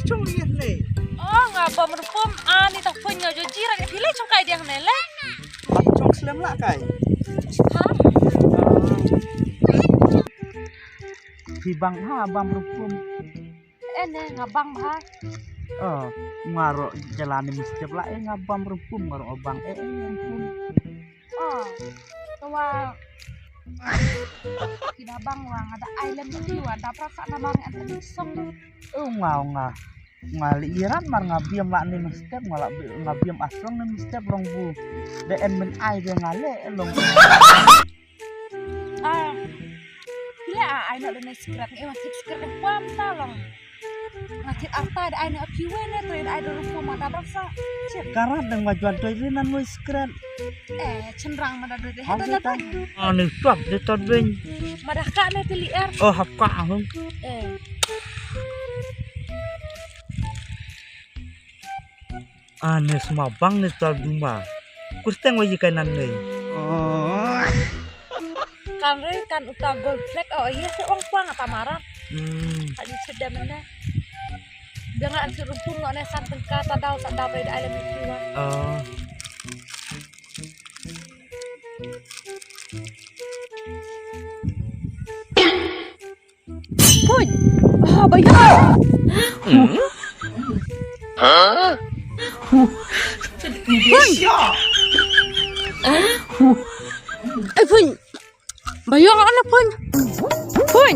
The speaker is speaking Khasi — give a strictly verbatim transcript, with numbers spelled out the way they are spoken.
Chung ïa ne. Oh, nga bam rukom ani ta phun nga joji rak phi le chung kai diang ne le. Chung slem la kai. Ha? Phi bang ha bam rukom. Eh ne nga bang ha. Oh, nga ro jalan ni mesti la eh nga bam rukom nga ro bang eh eh rukom. Oh, to wa. Kina bang wa nga da ai lem ki wa da pra sa na mar ngan song. Oh, nga nga. Nga li iran mar nga biam la ni mesti nga la bi- nga biam asong ni mesti long bu. Da en men ai de nga le long. Ah. Kila ai na da ni secret ni ma secret ni kwam ta long. Nga cit arta da ai na a piwe ne to da ai da rupa mata bangsa. Cit. Karat dang ma juan toy rin nan ngoi skren. Eh, cenrang mada doi. Hada da ban. Ani tuap de tot ben. Mada ka ne tili er. Oh, hap ka hum. Eh. Ani sma bang ne tal duma. Kusteng wa yikai nan ne. Kan re kan uta gold flag oh iya se ong kwang ata marat. Hmm. Ka ji sedam ne. Jangan an suruh pun ngone san tengka ta dau ta dau re da ai le mi tuwa. Oh. Pun. Ah, bayar. Pun. Eh, pun. Bayar ana pun. Pun.